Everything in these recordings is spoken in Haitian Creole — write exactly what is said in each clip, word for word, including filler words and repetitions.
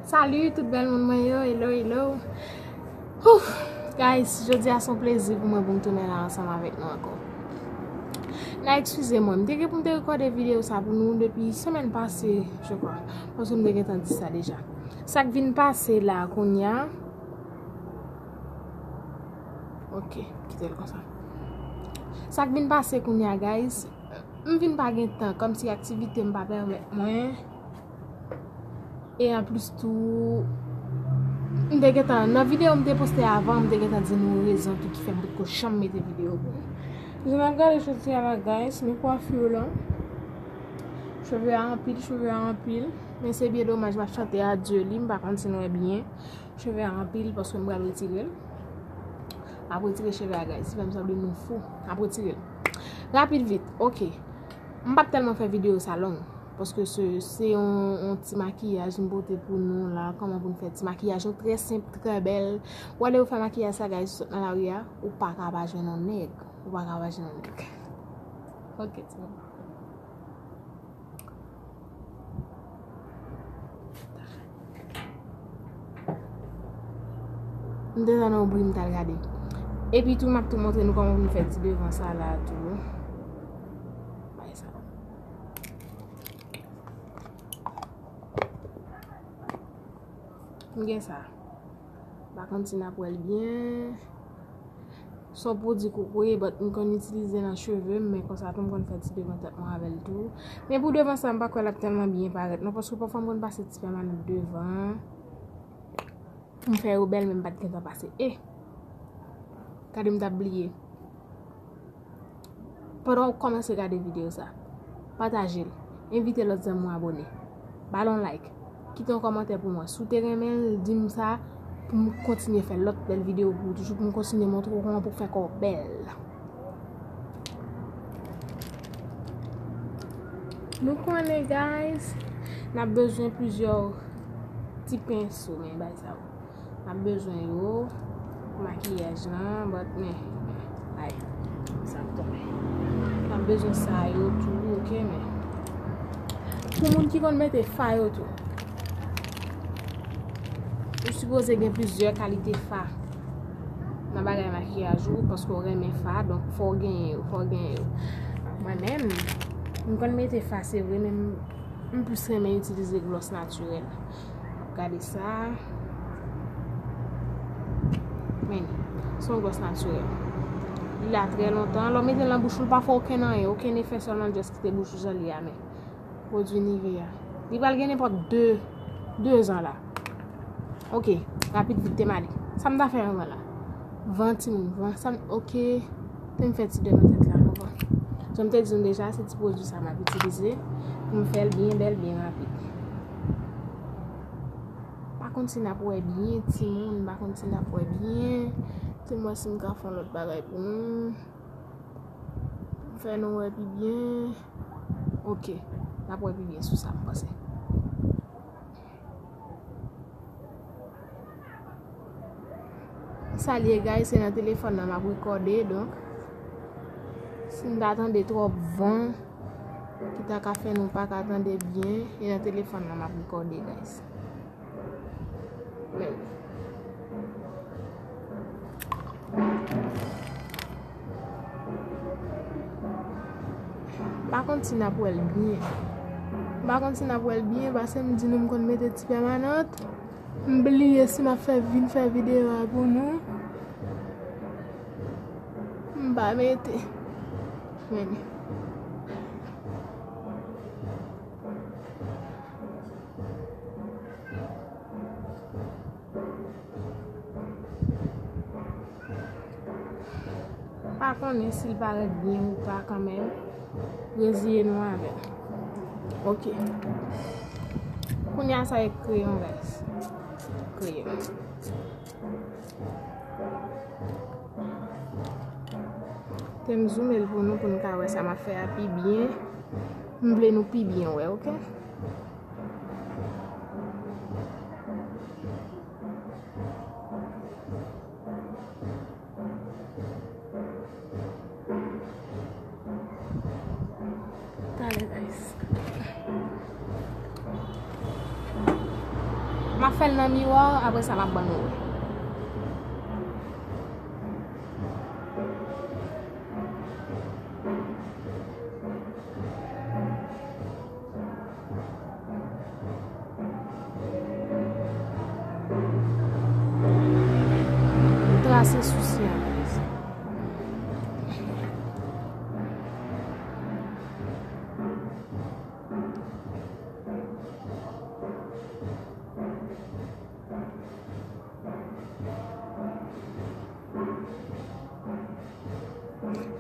Salut tout bèl moun mwen yo, hello, hello. Ouf, guys, jodi a se yon plezi pou mwen pou m tounen la ansanm avèk nou ankò. N a eskize mwen, m te gen pou m te rekòde videyo sa pou nou depi semèn pase, je crois, paske m te gentan di sa deja. Sa k vin pase la kounye a, ok, kite l konsa. Sa k vin pase kounye a, guys, m vin pa gen tan, kòmsi aktivite m pa pèmèt mwen. E anplis tou, m te gentan, nan videyo m te poste avan, m te gentan di nou rezon tou ki fè m potko janm mete videyo pou nou. Jan n ap gade jodi a la, guys, men kwafi lan. Cheve a anpil, cheve a anpil. Men se byen domaj, m ap chante adye li, m pa konn si n wè byen. Cheve a anpil paske m pral retire l. M ap retire cheve a, guys. Li fè m sanble moun fou. M ap retire l. Rapid vit, ok. M p ap tèlman fè videyo sa long. Paske se, se yon, yon ti makiyaj m pote pou nou la. Kòman pou n fè ti makiyaj nou trè senp, trè bèl. W ale ou fè makiyaj sa, guys, ou sot nan lari a, ou pa ka pa jwenn yon nèg. Ou pa ka pa jwenn yon nèg. Ok, ti moun. M te tann yon bri m t al gade. Epi tou, m ap tou montre nou kòman pou nou fè ti devan sa la tou. Bay sa. M gen sa. M pa konn si n ap wè l byen. Se yon pwodui kokoye, but m konn itilize nan cheve m, men konsa tou m konn fè ti devan tèt mwen avè l tou. Men pou devan sa, m pa kwè l ap tèlman byen parèt non, paske pafwa m konn pase ti pèmanan devan pou m fè yo bèl, men m pa t gentan pase. E, gade m t ap bliye. Pandan w kòmanse gade videyo sa, pataje l, envite lòt zanmi w abòne, ba l yon like, kite yon kòmantè pou mwen. Si w te renmen l, di m sa pou m kontinye fè lòt bèl videyo pou ou toujou, pou m kontinye montre w kòman pou w fè kò w bèl. Nou konnen, guys, n ap bezwen plizyè ti penso, men bay sa yo. M ap bezwen yo pou makiyaj lan, but men, ay, sa ap tonbe. M ap bezwen sa yo tou, ok, men. Pou moun ki konn mete fa yo tou. Ou sipoze gen plizyè kalite fa nan bagay makiyaj ou, paske w renmen fa, donk fò w genyen yo, fò w genyen yo. Mwen menm, m konn mete fa, se vre, men m, m plis renmen itilize glòs natirèl. Gade sa. Men, se yon glòs natirèl. Li la trè lontan. Lè w mete l nan bouch ou, li pa fè okenn anyen, okenn efè, sèlman l just kite bouch ou jan li a, men. Pwodui Nivea. Li pral gen nenpòt de, de zan la. Ok, rapid vit te m ale. Sa m ta fè anvan la? Van timoun, van sa m, ok. Te m fè ti devan tèt la anvan. Jan m te di nou deja, se ti pwodui sa m ap itilize pou m fè l byen bèl, byen rapid. Pa konn si n ap wè byen, timoun, pa konn si n ap wè byen. Di m wè si m ka fè yon lòt bagay pou nou. Pou m fè nou wè pi byen. Ok, n ap wè pi byen sou sa, m panse. Sa l ye, guys, se nan telefòn nan m ap rekòde, donk, si n ta tande twòp van ki ta ka fè nou pa ka tande byen, e nan telefòn nan m ap rekòde, guys. Men. M pa konn si n ap wè l byen. M pa konn si n ap wè l byen, paske m di nou m konn mete ti pèmanant. M bliye si m ap fè, vin fè videyo a pou nou. M pa mete. Men. Pa konnen si l parèt byen ou pa kanmenm. Reziye nou avè l. Ok. Kounye a sa e kreyon, guys. Kreyon. Te m zoome l pou nou, pou n ka wè sa m ap fè a pi byen. M vle nou pi byen wè, ok? Talè, guys. M Fè l nan miwa, apre sa m ap ban nou wè. Trase sousi a, guys.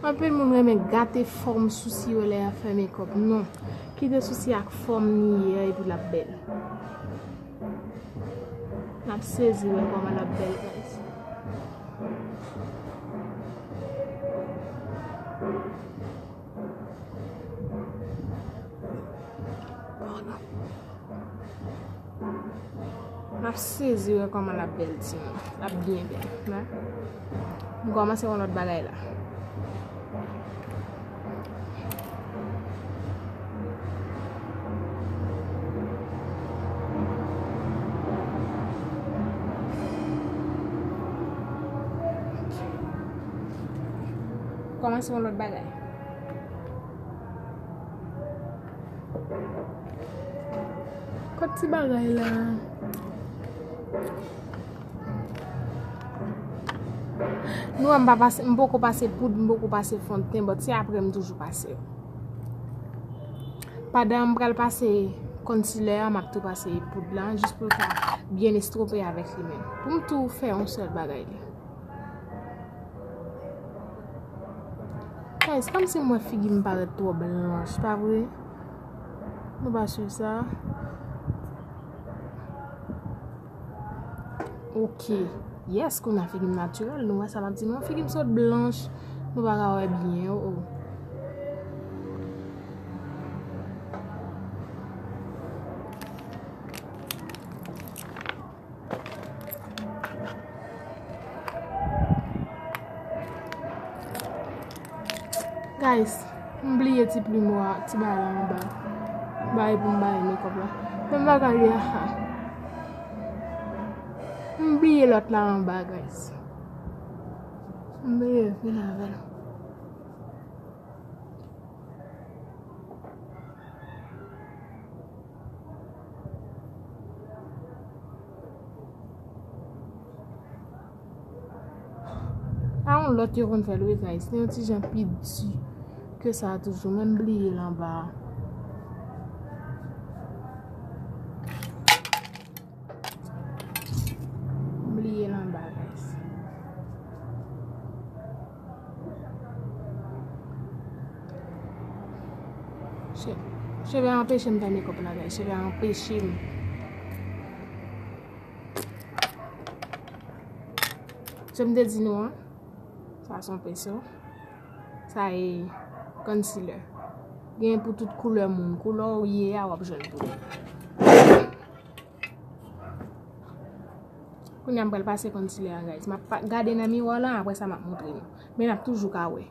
Anpil moun renmen gate fòm sousi yo lè y ap fè makeup. Non. Kite sousi ak fòm li ye a epi l ap bèl. N ap sezi wè kòman l ap bèl, guys. Pardon. M ap sezi wè kòman l ap bèl, timoun. L ap byen bèl. Wè. M kòmanse yon lòt bagay la. Kòmanse yon lòt bagay. Kot ti bagay la? Nou wè m pa pase, m poko pase poud, m poko pase fondten, but se apre m toujou pase yo. Pandan m pral pase concealer a, m ap tou pase poud la, jis pou l ka byen estwope avèk li menm. Pou m tou fè yon sèl bagay li. Guys, kòmsi m wè figi m parèt twò blanch, pa vre? Nou pa swiv sa? Ok. Yes, kounye a figi m natirèl. Nou wè sa m ap di nou? Figi m sot blanch. Nou pa ka wè byen, oh, oh. Guys, m bliye ti plimo a, ti bagay la anba. Bagay pou m bay makeup la. Menm bagay li a. M bliye lòt la anba, guys. M bliye vin avè l. A yon lòt yo konn fè l wi, guys. Li yon ti jan pi di ke sa toujou, men m bliye l anba a. M bliye l anba, guys. Che-, cheve a anpeche m fè makeup la, guys. Cheve a anpeche m. Jan m te di nou an, sa se yon penso. Sa e concealer. Gen pou tout koulè moun. Koulè w ye a, w ap jwenn pou li. Kounye a m pral pase concealer a, guys. M ap pa-, gade nan miwa la, apre sa m ap montre nou. Men n ap toujou ka wè.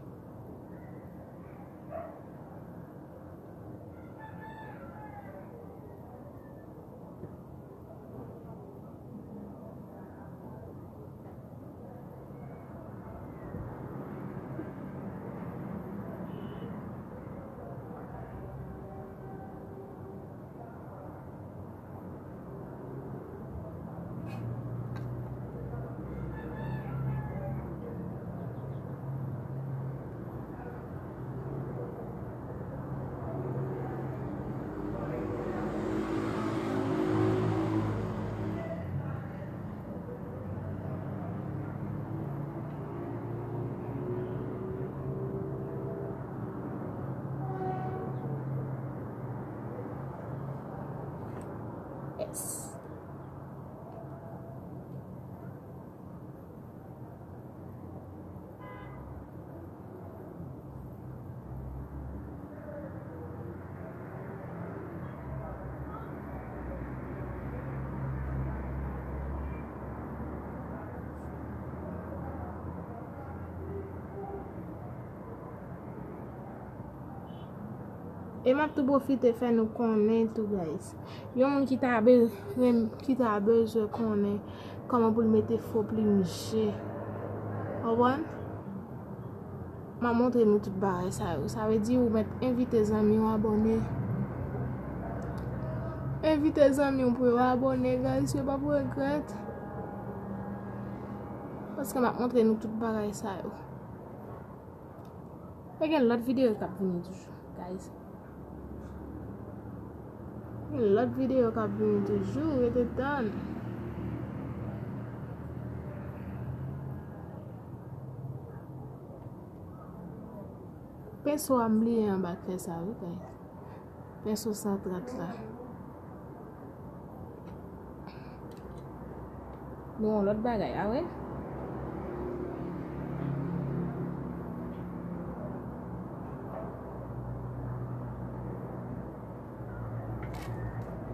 Yes. E m ap tou pwofite fè nou konnen tou, guys. Yon moun ki ta be-, renm-, ki ta bezwen konnen kòman pou l mete fo plim je. Konprann? M ap montre nou tout bagay sa yo. Sa vle di ou mèt envite zanmi w abòne. Envite zanmi w pou yo abòne, guys. Yo p ap regrèt. Paske m ap montre nou tout bagay sa yo. E gen lòt videyo k ap vini toujou, guys. Gen lòt videyo k ap vini toujou, rete tann. Penso a m bliye anba kè sa, wi, guys. Penso san trant la. Nou yon lòt bagay, a wè?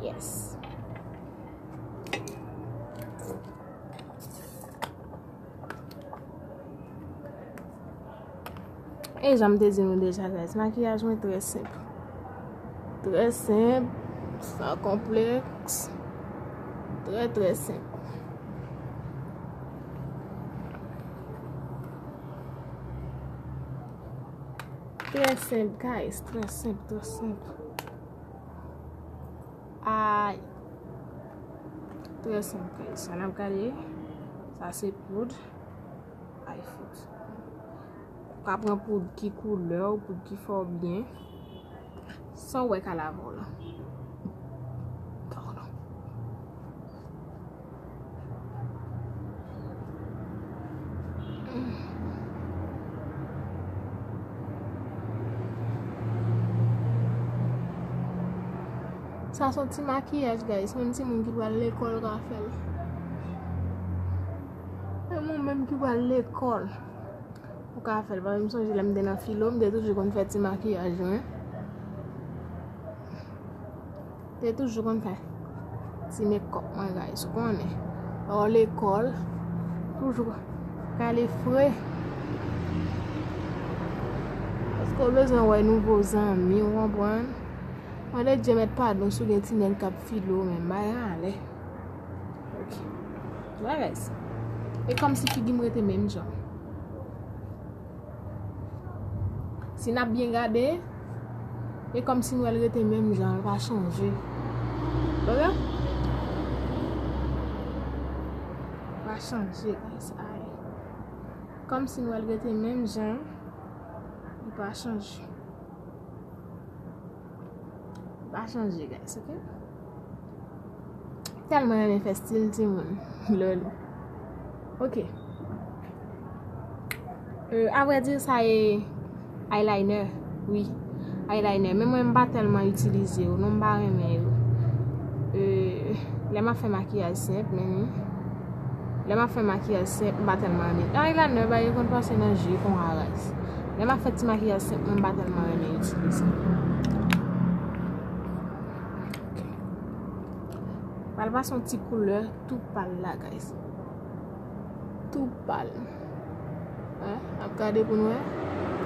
Yes. E jan m te di nou deja, guys, makiyaj mwen trè senp. Trè senp, san konplèks. Trè, trè senp. Trè senp, guys, trè senp, trè senp. Ay. Trè senp, guys. Sa n ap gade, sa se poud. Ay, fout. Ou ka pran poud ki koulè w, poud ki fè w byen. Sa w wè ka lave w la. Pardon. Sa se yon ti makiyaj, guys. Menm timoun ki pral lekòl ka fè l. Menm ou menm ki pral lekòl, ou ka fè l. Paske m sonje lè m te nan filo, m te toujou konn fè ti makiyaj mwen. Te toujou konn fè ti makeup mwen, guys, ou konnen. Lè w lekòl, toujou rale fre. Paske w bezwen wè nouvo zanmi, ou konprann? Mande Dye mèt padon si w gen ti nèg k ap file w, men bay anlè. Ok. Bagay sa. E kòmsi figi m rete menm jan. Si n ap byen gade, e kòmsi nou wè l rete menm jan, l pa chanje. Ok? L pa chanje, guys. Ay. Kòmsi nou wè l rete menm jan, li pa chanje. Pa chanje, guys, ok? Tèlman renmen fè stil timoun. Lolo. Ok. Euh, avrèdi, sa e eyeliner. Wi. Eyeliner. Men mwen, m pa tèlman itilize yo. Non, m pa renmen yo. Euh, lè m ap fè makiyaj senp, men Lè m ap fè makiyaj senp, m pa tèlman renmen. Eyeliner, ba, yo konn pase nan je konsa, guys. Lè m ap fè ti makiyaj senp, mwen m pa tèlman renmen itilize. Ok. Pral pase yon ti koulè tou pal la, guys. Tou pal. Wè, n ap gade pou n wè.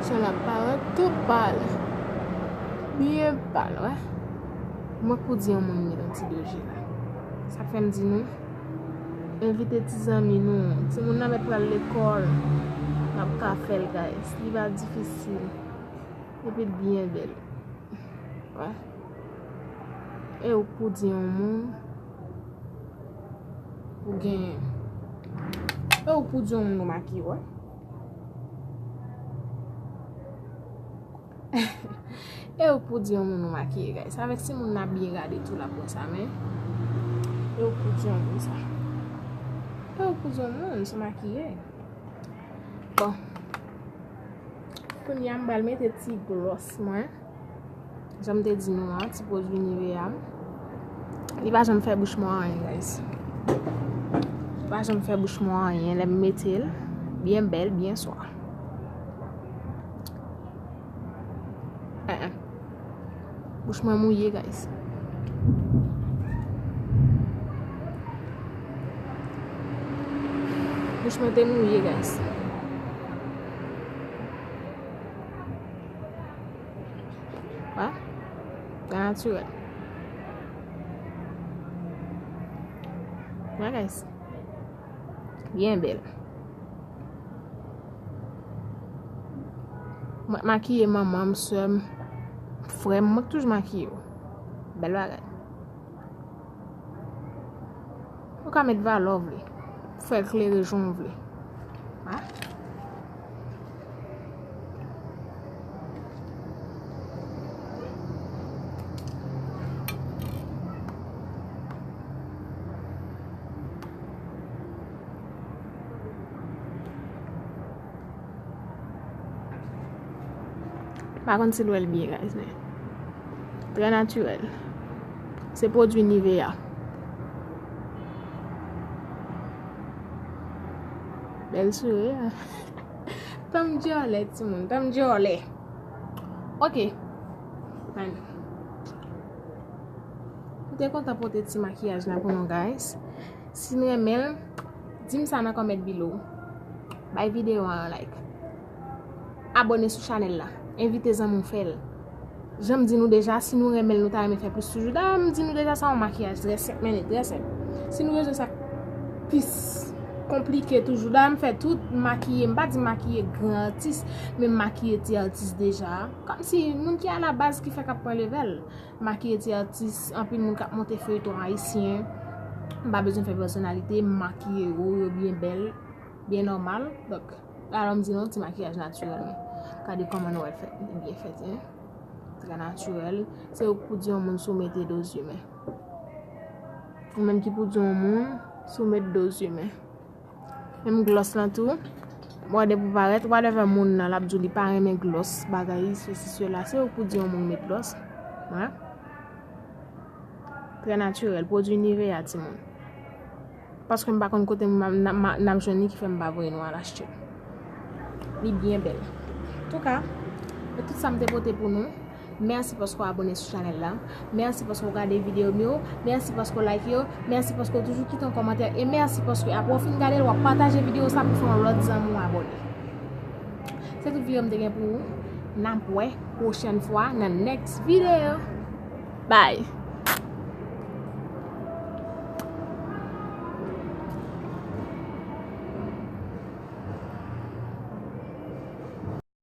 Jan l ap parèt tou pal. Byen pal, wè. Mwen pou di yon moun met yon ti doji la. Sa fè m di nou. Envite ti zanmi nou. Timoun nan mèt pral lekòl. N ap ka fè l, guys. Li pa difisil. Epi l byen bèl. Wè. E ou pou di yon moun. Ou gen. E ou pou di yon moun ou makiye, wè. E ou pou di yon moun ou makiye, guys. Avèk timoun nan byen gade tou l ap wè sa, men. E ou pou di yon moun sa. E ou pou di yon moun, se makiye. Bon. Kounye a, m pral mete ti gloss mwen. Jan m te di nou an, ti pwodui Nivea m. Li pa janm fè bouch mwen anyen, guys. Li pa janm fè bouch mwen anyen lè m mete l. Byen bèl, byen swa. Eh, eh. Bouch mwen mouye, guys. Bouch mwen te mouye, guys. Wè. Natirèl. Wè, guys. Byen bèl. Mwen k makiye manman m, sè m, frè m, mwen k toujou makiye yo. Bèl bagay. Ou ka met valè w vle. Fè l klere jan w vle. Ah. M pa konn si l wè l byen, guys, men trè natirèl. Se pwodui Nivea. Bèl souri. Tanm dyòlè, timoun. Tanm dyòlè. Ok. Fine. M te kontan pote ti makiyaj la pou nou, guys. Si n renmen l, di m sa nan comment below. Bay videyo a yon like. Abòne sou chanèl la. Envite zanmi w fè l. Jan m di nou deja, si nou renmen l, nou ta renmen fè plis toujou. Dayè, m di nou deja, sa yon makiyaj trè senp, men li trè senp. Si nou bezwen sa k plis konplike toujou, dayè, m fè tout makiye, m pa di makiye gran atis, men m makiye ti atis deja. Kòmsi moun ki alabaz ki fèk ap pran level. Makiye ti atis, anpil moun k ap monte feyton ayisyen. M pa bezwen fè pèsonalite, m makiye yo, yo byen bèl, byen nòmal. Donk, alò m di nou, ti makiyaj natirèl, men gade kòman nou wè l fèt, li byen fèt, hein. Trè natirèl. Se ou k pou di yon moun si w mete do zye, men. Ou menm ki pou di yon moun si w met do zye, men. Menm glòs lan tou. Bon, depi w parèt, whatever moun nan, l ap di w li pa renmen glòs, bagay, sesi, sela. Se ou k pou di yon moun met glòs. Wè. Trè natirèl. Pwodui Nivea, timoun. Paske m pa konn kote m, m, m, m ap jwenn li ki fè m pa voye nou al achte l. Li byen bèl. Antouka, se tout sa m te pote pou nou. Mèsi paske w abòne sou chanèl la. Mèsi paske w gade videyo m yo. Mèsi paske w like yo. Mèsi paske w toujou kite yon kòmantè. E mèsi paske apre w fin gade l, w ap pataje videyo sa pou fè yon lòt zanmi w abòne. Se tout videyo m te gen pou ou. N ap wè pwochèn fwa nan next video. Bye!